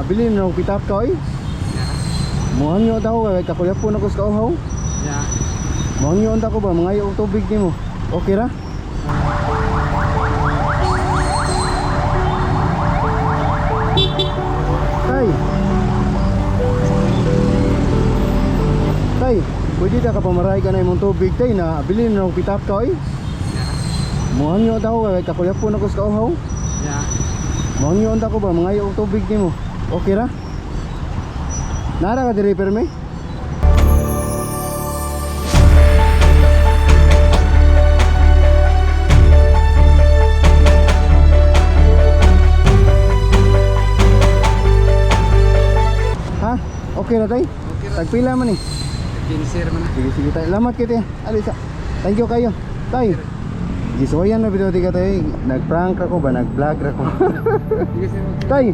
Bilin na pitap ka oy. Muhangyo ta ko kay kakulapon ako sa kauhaw. Ya. Muhangyo ta ko ba mangayo og tubig nimo. Okay ra? Tay. Tay, pwede ta ka pamaray ka na imong tubig, tay, na bilin na og pitap ka oy. Muhangyo ta ko kay kakulapon ako sa kauhaw. Ya. Muhangyo ta ko ba mangayo og tubig nimo. Okay ra? Nara ka diri permi? Ha? Okay ra, tay? Okay ra. Tagpila man ni? Kinsir man na. Sige, sige, tay. Lamat kay tay. Ali sa. Thank you kayo. Tay. Gisuwayan na bitaw ti ka, tay. Nag-prank ra ko ba, nag-vlog ra ko. Sige sir. Okay. Tay,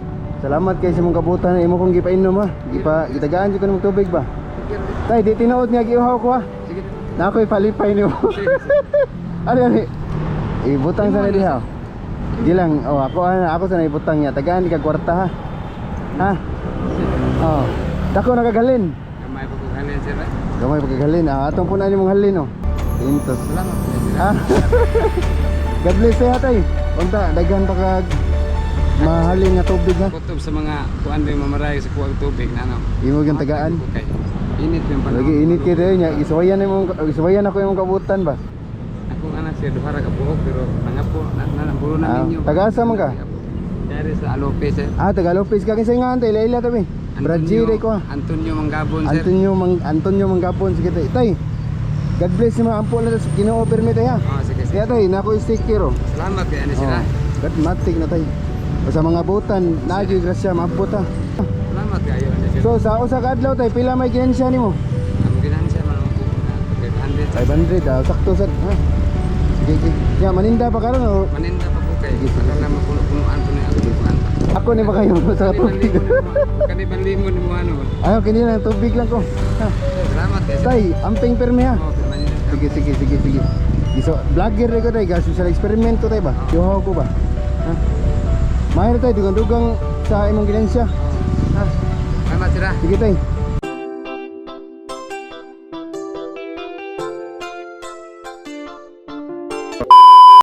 salamat kay sa imong kabutan imo kong gipainom ha. Gipa gitagaan jud ko ng tubig ba. Okay ra. Tay, di tinuod nga giuhaw ko ha. Sige. Na ako'y palipay nimo. Sige. Ali ali. Ibutang sa na diha. Di lang, oh, ako ana, ako sa na ibutang niya. Tagaan ni kag kwarta ha. Ha? Oh. Dako nakagalin. Gamay pa ko halin sir. Eh. Gamay pagkagalin. Ah, atong punan nimong halin oh. Intos. Salamat sir. Ha? God bless sa'yo, tay. Unta, daghan pa kag mahalin nga tubig ha. Kutob sa mga kuan ba yung mamaray sa kuwag tubig na ano. Imo gyud tagaan. Okay. Init yung panahon. Lagi init kay tayo niya. Isuwayan imong isuwayan ako imong kabutan ba. Ako anak sir, duha ra ka buhok pero nangapo na na bulo na Ah, ninyo. taga-asa man ka? Dari sa Alope sir. Ah, Tagalog face ka kinsa nga tay, ila tabi. Bradji day ko. Ah. Antonio Manggabon sir. Antonio Mang Antonio Manggapon, sige tay. Tay. God bless ni mga ampo na sa Ginoo pirmi tay ha. Oh, sige sige. Kaya tay, nako sticker oh. Salamat kay ani sila. Oh. God matik na tay. Sa mga butan, naagi grasya maabot ha. Salamat kayo ani sir. So sa usa ka adlaw tay, pila may ginansya nimo? Ang ginansya man ako na 500. 500 ah, sakto sad ha. Sige, sige. Ya, maninda pa karon o Maninda pa ko kay Sige, sige. para na mapuno-punuan po na ako kuan. Ako ni ba kayo sa tubig? Kani banlimon mo ano. Ayaw, kini lang tubig lang ko. Ha. Salamat kay sir. Tay, amping pirmi ha. Oh, maninda. Sige, sige, sige, sige. So, vlogger ko tay, kasi sa eksperimento tay ba? Yuhaw ko ba? Ha? Mahir tay, dugang-dugang sa imong ginansya. Ha? Salamat sir. Ah. Sige tay.